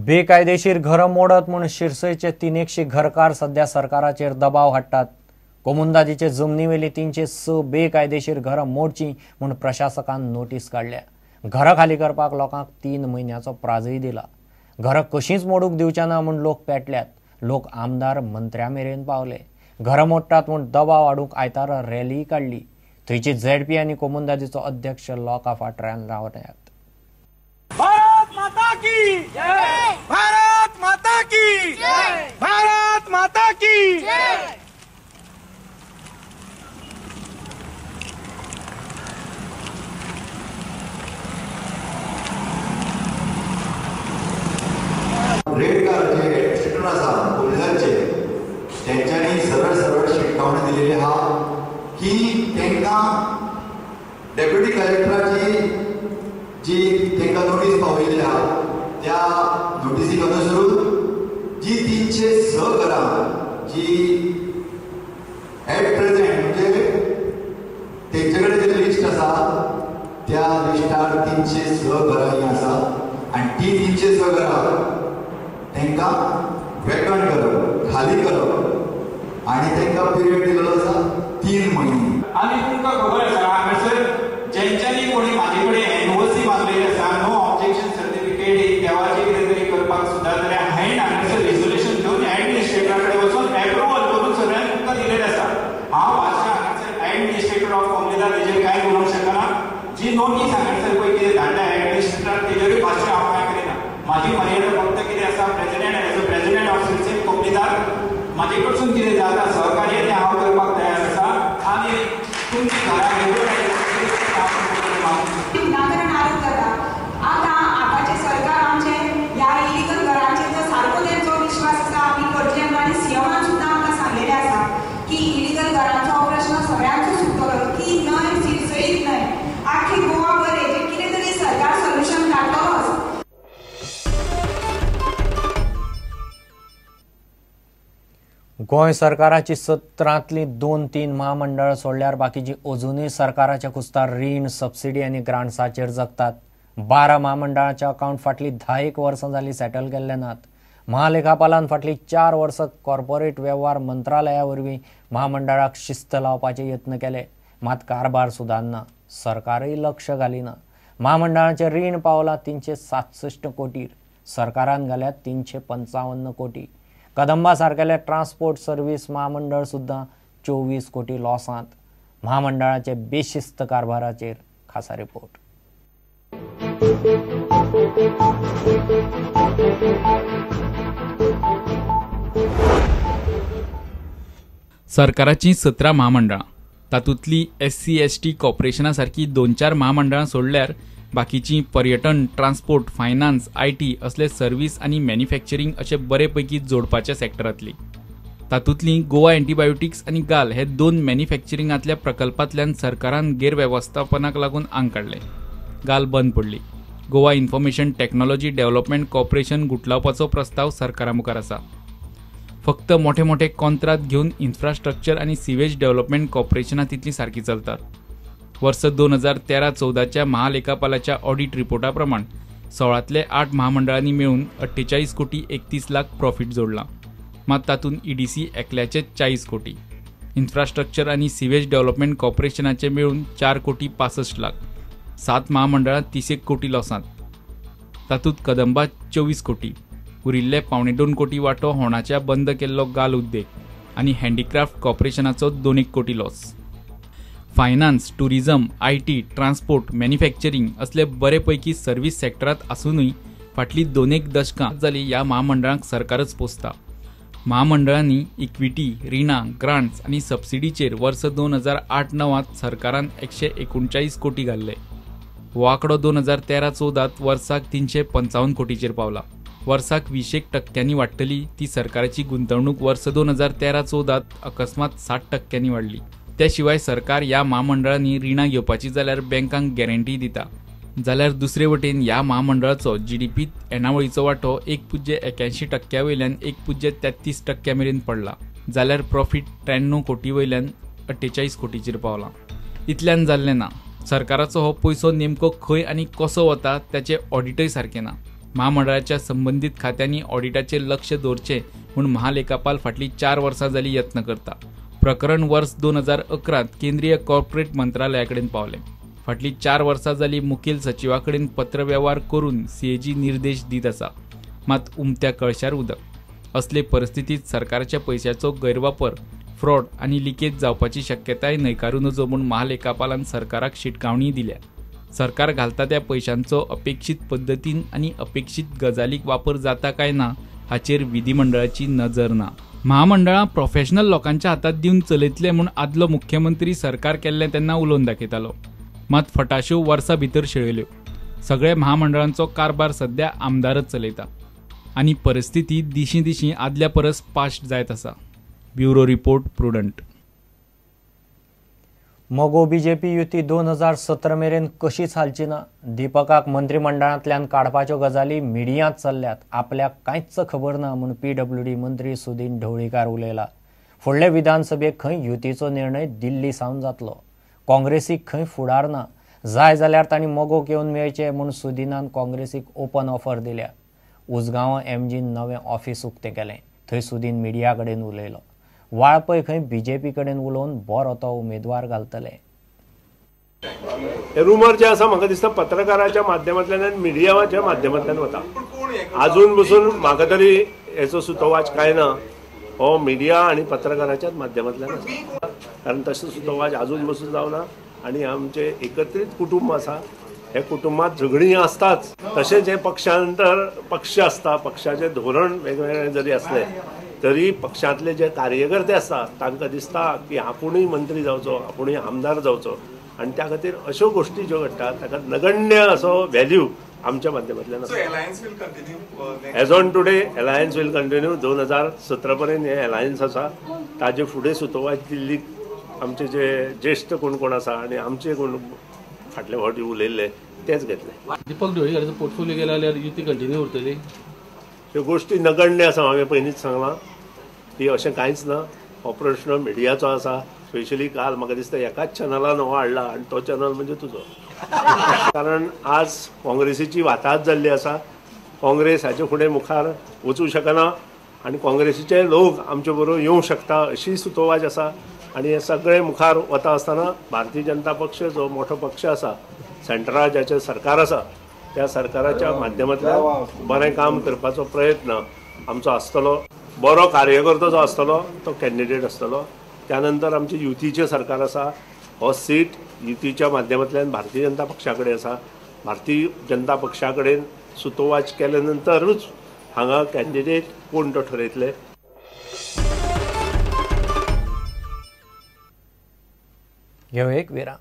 बेकायदेशीर घरं मोडत म्हूण शिरसयचे 300 घरकार सध्या सरकाराचेर दबाव हाडटात। कोमुंदादीचे जमनीवेली 306 बेकायदेशीर घरां मोडची म्हूण प्रशासकान नोटीस काडल्या। घरां खाली करपाक लोकांक 3 म्हयन्याचो प्राजय दिला। घरां कशींच मोडूंक दिवचे ना म्हूण लोक पेटल्यात। लोक आमदार मंत्र्या मेरेन पावले। घरां मोडटात म्हूण दबाव हाडूंक आयतारा रॅली काडली। थंयची झेडपी आनी कोमुंदादीचो अध्यक्ष लोकां फाटल्यान रावल्यात। भारत माता की जय, भारत माता की जय, भारत माता की जय। रेडकार जे ॲडमिनिस्ट्रेटर आसा कोमुनिदादचे तेंच्यांनी सरळ सरळ शिटकावणी दिलेली आहा की तांकां डेप्युटी कलेक्टराची जी तांकां नोटीस पावयल्ली आहा त्या नोटीसीक अनुसरून जी 306 घरां जी एट प्रेझेंट म्हणजे तेंचे कडेन जें लिस्ट आसा त्या लिस्टार 306 घरां ही आसा आनी ती 306 घरां तांकां वेकंट करप, खाली करप आनी तांकां पिरियड दिलेलो आसा 3 म्हयने। आनी तुमकां खबर आसा हांगासर जेंच्यांनी कोणी म्हाजे कडेन एनओसी मागलेली आसा, नो ऑब्जेक्शन सर्टिफिकेट एक देवाचें कितें तरी करपाक सुद्दां जाल्यार हांवें हांगासर रेजोल्युशन घेवन एडमिनिस्ट्रेटरा कडेन वचून एप्रुवल करून सगळ्यांक तुमकां दिलेलें आसा। हांव भाशा हांगासर एडमिनिस्ट्रेटर ऑफ कोमुनिदाद हेजेर कांय उलोवंक शकना। जी नोटीस हांगासर पळय कितें धाडटा एडमिनिस्ट्रेटराक तेजेरूय भाशा हांव कांय करिना। म्हाजी मर्यादा फक्त कितें आसा, president as a president of Sirsi Comunidade म्हाजे कडसून कितें जाता सहकार्य तें हांव करपाक तयार आसा आनी तुमची घरां विनाकारण आरोप जाता। आतां आतांचें सरकार आमचें ह्या इलिगल घरांचेर जर सारको तेंचो विश्वास आसा आमी करतले म्हणून आनी सीएमान सुद्दां आमकां सांगलेलें आसा की इलिगल घरांचो हो प्रश्न सगळ्यांचो सुट्टलो की न्हय सिरसईत न्हय आख्खी गोवा बरें जें कितें तरी सरकार सोल्युशन काडटलोच। गोंय सरकाराची 17तली 2-3 महामंडळां सोडल्यार बाकीची अजूनय सरकाराच्या कुस्तार रीण, सबसिडी आनी ग्रांट्साचेर जगतात। 12 महामंडळांचे अकावंट फाटलीं 10 वर्सां जालीं सेटल केल्ले नात। महालेखापालान फाटलीं 4 वर्सां कॉर्पोरेट वेव्हार मंत्रालया वरवीं महामंडळाक शिस्त लावपाचे यत्न केले, मात कारभार सुदारना, सरकारय लक्ष घालिना। महामंडळाचें रीण पावलां 367 कोटीर, सरकारान घाल्यात 355 कोटी। कदंबा सारकेले ट्रान्सपोर्ट सर्वीस महामंडळ सुद्दां 24 कोटी लॉसांत। महामंडळाचे बेशिस्त कारभाराचेर खासा रिपोर्ट। सरकाराची 17 महामंडळां, तातूंतली SC ST कॉर्पोरेशना सारकी 2-4 महामंडळां सोडल्यार बाकीची पर्यटन, ट्रान्सपोर्ट, फायनान्स, IT असले सर्वीस आनी मॅन्युफॅक्चरींग अशे बरे पैकी जोडपाच्या सेक्टरांतली। तातूंतली गोवा एंटीबायोटिक्स आनी गाल हे 2 मॅन्युफॅक्चरिंगांतल्या प्रकल्पांतल्यान सरकारान गैरवेवस्थापनाक लागून आंग काडलें। गाल बंद पडली। Goa information technology development corporation गुटलावपाचो प्रस्ताव सरकारा मुखार आसा। फक्त मोठे मोठे कॉन्त्रात घेवन इन्फ्रास्ट्रक्चर आनी सिवेज डेव्हलपमेंट कॉर्पोरेशनां तितलीं सारकीं चलतात। वर्स 2013-14च्या महालेखापालाच्या ऑडिट रिपोर्टा प्रमाण 16तले 8 महामंडळांनी मेळून 48 कोटी 31 लाख प्रॉफिट जोडला, मात तातूंत ईडीसी एकल्याचे 40 कोटी, इन्फ्रास्ट्रक्चर आनी सिवेज डेव्हलपमेंट कॉर्पोरेशनाचे मेळून 4 कोटी 65 लाख, 7 महामंडळां 31 कोटी लॉसांत, तातूंत कदंबा 24 कोटी, उरिल्ले 1.75 कोटी वांटो होणाच्या बंद केल्लो गाल उद्देग आनी हँडीक्राफ्ट कॉर्पोरेशनाचो 2 कोटी loss. Finance, tourism, IT, transport, manufacturing असले बरे पैकी सर्वीस सेक्टरांत आसुनूय फाटलीं 2 दशकां जालीं ह्या महामंडळांक सरकारच पोसता। महामंडळांनी इक्विटी, रिणां, ग्रांट्स आनी सबसिडीचेर वर्स 2008-9 सरकारान 139 कोटी घाल्ले। हो आंकडो 2013-14 वर्साक 355 कोटीचेर पावला। वर्साक 20% वाडटली ती सरकाराची गुंतवणूक वर्स 2013-14 अकस्मात 60% वाडली। त्या शिवाय सरकार ह्या महामंडळांनी रिणां घेवपाची जाल्यार बँकांक गॅरंटी दिता, जाल्यार दुसरे वटेन ह्या महामंडळाचो जीडीपीत येणावळीचो वांटो 1.81% वयल्यान 1.33% मेरेन पडला, जाल्यार प्रॉफीट 93 कोटी वयल्यान 48 कोटीचेर पावला। इतल्यान जाल्लें ना, सरकाराचो हो पयसो नेमको खंय आनी कसो वता ताचें ऑडिटय सारकें ना। म्हामंडळाच्या संबंदीत खात्यांनी ऑडिटाचेर लक्ष दवरचें म्हूण महालेखापाल फाटलीं 4 वर्सां जाली यत्न करता. प्रकरण वर्स 2011 केंद्रीय कॉर्पोरेट मंत्रालया कडेन पावलें. फाटलीं 4 वर्सां जाली मुखेल सचिवा कडेन पत्रवेव्हार करून सीएजी निर्देश दीत आसा, मात उमत्या कळशार उदक. असले परिस्थितीत सरकारच्या पयशाचो गैरवापर, फ्रॉड आनी लिकेज जावपाची शक्यताय न्हयकारू नजो म्हूण महालेखापालान सरकाराक शिटकावणी दिल्या. सरकार घालता त्या पयशांचो अपेक्षीत पद्दतीन आनी अपेक्षीत गजालीक वापर जाता काय ना हाचेर विधिमंडळाची नजर ना. म्हामंडळां प्रोफेशनल लोकांच्या हातात दिवन चलयतले म्हूण आदलो मुख्यमंत्री सरकार केल्लें तेन्ना उलोवन दाखयतालो, मात फटाश्यो वर्सां भितर शेळयल्यो. सगळे म्हामंडळांचो कारभार सध्या आमदारच चलयता आनी परिस्थिती दिशीं दिशीं आदल्या परस पाश्ट जायत आसा. Bureau report, Prudent. मगो बीजेपी युती 2017 मेरेन कशीच हालची ना. दीपकाक मंत्रिमंडळांतल्यान काडपाच्यो गजाली मिडियांत चल्ल्यात, आपल्याक कांयच खबर ना म्हूण पीडब्ल्यूडी मंत्री सुदीन ढवळीकार उलयला. फुडले विधानसभेक खंय युतीचो निर्णय दिल्ली सावन जातलो. काँग्रेसीक खंय फुडार ना, जाय जाल्यार तांणी मगोक येवन मेळचें म्हूण सुदीनान काँग्रेसीक ओपन ऑफर दिल्या. उजगांवां एमजीन नवें ऑफिस उक्तें केलें, थंय सुदीन मिडिया कडेन उलयलो. वाळपय खंय बीजेपी कडेन उलोवन बरो तो उमेदवार घालतले. हे रुमर जे आसा म्हाका दिसता पत्रकाराच्या माध्यमांतल्यान आनी मिडियाच्या माध्यमांतल्यान वता. आजून बसून म्हाका तरी हेचो सुतोवाच कांय ना, हो मिडिया आनी पत्रकाराच्याच माध्यमांतल्यान आसा. कारण तशें सुतोवाच आजून बसून जावना आनी आमचें एकत्रीत कुटुंब आसा, हे कुटुंबात झगडीं आसताच. तशेंच हे पक्षांतर पक्ष आसता, पक्षाचें धोरण वेगवेगळें जरी आसलें तरी पक्षांतले जे कार्यकर्ते आसता तांकां दिसता की आपुणूय मंत्री जावचो, आपुणूय आमदार जावचो आनी त्या खातीर अश्यो गोश्टी ज्यो घडटा ताका नगण्य असो व्हॅल्यू आमच्या माध्यमांतल्यान आसा. As on today alliance will continue. 2017 पर्यंत हे अलायन्स आसा. ताजे फुडें सुतोवाच दिल्लीक आमचे जे ज्येश्ठ कोण कोण आसा आनी आमचे कोण फाटले फावटी उलयल्ले तेच घेतले. दीपक ढवळीकाराचो पोर्टफोलियो गेला जाल्यार युती कंटिन्यू उरतली? ह्यो गोश्टी नगण्य आसा, हांवें पयलींच सांगलां की अशें कांयच ना. हो प्रश्न मिडियाचो आसा. स्पेशली काल म्हाका दिसता एकाच चॅनलान हो हाडला आनी तो चॅनल म्हणजे तुजो. कारण आज काँग्रेसीची वाताहत जाल्ली आसा. काँग्रेस हाचे फुडें मुखार वचूं शकना आनी काँग्रेसीचे लोक आमचे बरोबर येवंक शकता अशी सुतोवाच आसा. आनी हे सगळे मुखार वता आसतना भारतीय जनता पक्ष जो मोठो पक्ष आसा, सेंट्रल जाचें सरकार आसा, त्या सरकाराच्या माध्यमांतल्यान बरें काम करपाचो प्रयत्न आमचो आसतलो. बरो कार्यकर्तो जो आसतलो तो कॅन्डिडेट आसतलो. त्यानंतर आमचें युतीचें सरकार आसा, हो सीट युतीच्या माध्यमांतल्यान भारतीय जनता पक्षा कडेन आसा. भारतीय जनता पक्षा कडेन सुतोवाच केले नंतरूच हांगा कॅन्डिडेट कोण तो ठरयतले. घेऊ एक विराम.